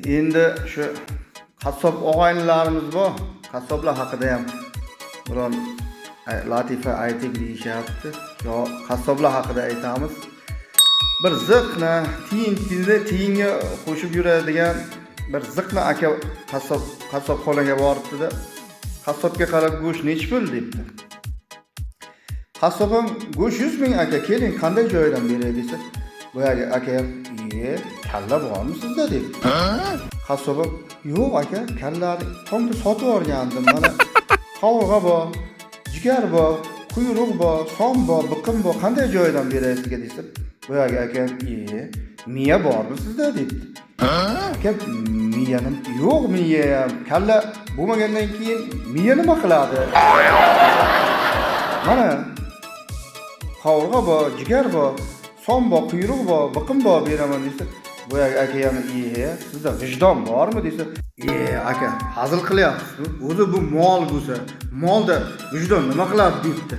Endi shu qassob og'aynilarimiz bor. Qassoblar haqida ham biron latifa ayting deyishyapti. Yo, qassoblar haqida aytamiz. Bir ziqna tiyin tiyinga qo'shib yuradigan bir ziqna aka qassob qassobxonaga boribdi-da, qassobga qarab, "Go'sht nechi pul?" debdi. Qassob ham, "Go'sht 100 ming, aka, keling, qanday joyidan beray?" desa, boyagi aka ham, "Iye, kalla bormi sizda?" debdi. Qassob ham, "Yo'q, aka, kallani tongda sotib yuborgandim. Mana qovurg'a bor, jigar bor, quyruq bor, som bor, biqin bor, qanday joyidan beray sizga?" desa, boyagi aka ham, "Iye, miya bormi sizda?" debdi. "Aka, miyani yo'q, miya ham, kalla bo'lmagandan keyin miya nima qiladi? Mana qovurg'a bor, jigar bor, som bor, quyruq bor, biqin bor, beraman", desa, boyagi aka yana, "Iye, sizda vijdon bormi?" desa, "E, aka, hazil qilyapsizmi? O'zi bu mol bo'lsa, molda vijdon nima qiladi?" debdi.